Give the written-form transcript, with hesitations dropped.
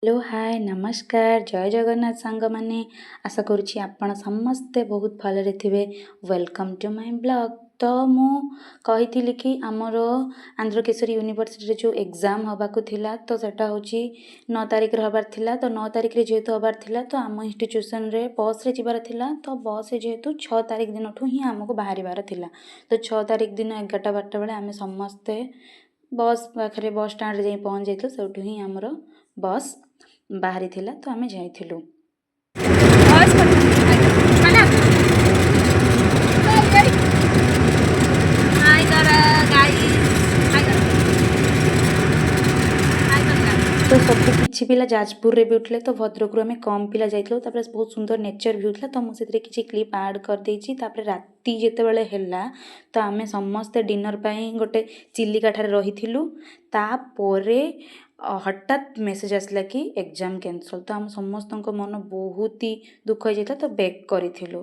Hello, ହାଏ, ନମସ୍କାର, ଜୟ ଜଗନ୍ନାଥ ସାଙ୍ଗମାନେ। ଆଶା କରୁଛି ଆପଣ ସମସ୍ତେ ବହୁତ ଭଲରେ ଥିବେ। Welcome to my vlog. ତ ମୁଁ କହିଥିଲି କି ଆମର ଆନ୍ଧ୍ରକେଶ୍ୱରୀ ୟୁନିଭର୍ସିଟିରେ ଯେଉଁ ଏକ୍ଜାମ୍ ହେବାକୁ ଥିଲା, ତ ସେଟା ହେଉଛି 9 ତାରିଖରେ ହେବାର ଥିଲା। ତ 9 ତାରିଖରେ ଯେହେତୁ ହେବାର ଥିଲା, ତ ଆମ ଇନଷ୍ଟିଚ୍ୟୁସନରେ ବସ୍ରେ ଯିବାର ଥିଲା। ତ ବସ୍ରେ ଯେହେତୁ 6 ତାରିଖ ଦିନଠୁ ହିଁ ଆମକୁ ବାହାରିବାର ଥିଲା, ତ 6 ତାରିଖ ଦିନ 11ଟା 12ଟା ବେଳେ ଆମେ ସମସ୍ତେ ବସ୍ ପାଖରେ, ବସ୍ ଷ୍ଟାଣ୍ଡରେ ଯାଇ ପହଞ୍ଚି ଯାଇଥିଲୁ। ସେଇଠୁ ହିଁ ଆମର ବସ୍ ବାହାରିଥିଲା, ତ ଆମେ ଯାଇଥିଲୁ। ବସ୍ ମାନେ ହାଇ କର ଗାଇସ୍, ହାଇ କର, ହାଇ କର। ତ ସବୁ କିଛି ପିଲା ଯାଜପୁରରେ ବି ଉଠିଲେ, ତ ଭଦ୍ରକରୁ ଆମେ କମ୍ ପିଲା ଯାଇଥିଲୁ। ତାପରେ ବହୁତ ସୁନ୍ଦର ନେଚର୍ ଭ୍ୟୁ ଥିଲା, ତ ମୁଁ ସେଥିରେ କିଛି କ୍ଲିପ୍ ଆଡ଼୍ କରିଦେଇଛି। ତାପରେ ରାତି ଯେତେବେଳେ ହେଲା, ତ ଆମେ ସମସ୍ତେ ଡିନର୍ ପାଇଁ ଗୋଟେ ଚିଲିକା ଠାରେ ରହିଥିଲୁ। ତାପରେ ହଠାତ୍ ମେସେଜ୍ ଆସିଲା କି ଏକ୍ଜାମ୍ କ୍ୟାନସଲ୍। ତ ଆମ ସମସ୍ତଙ୍କ ମନ ବହୁତ ହି ଦୁଃଖ ହେଇଯାଇଥିଲା, ତ ବେକ୍ କରିଥିଲୁ।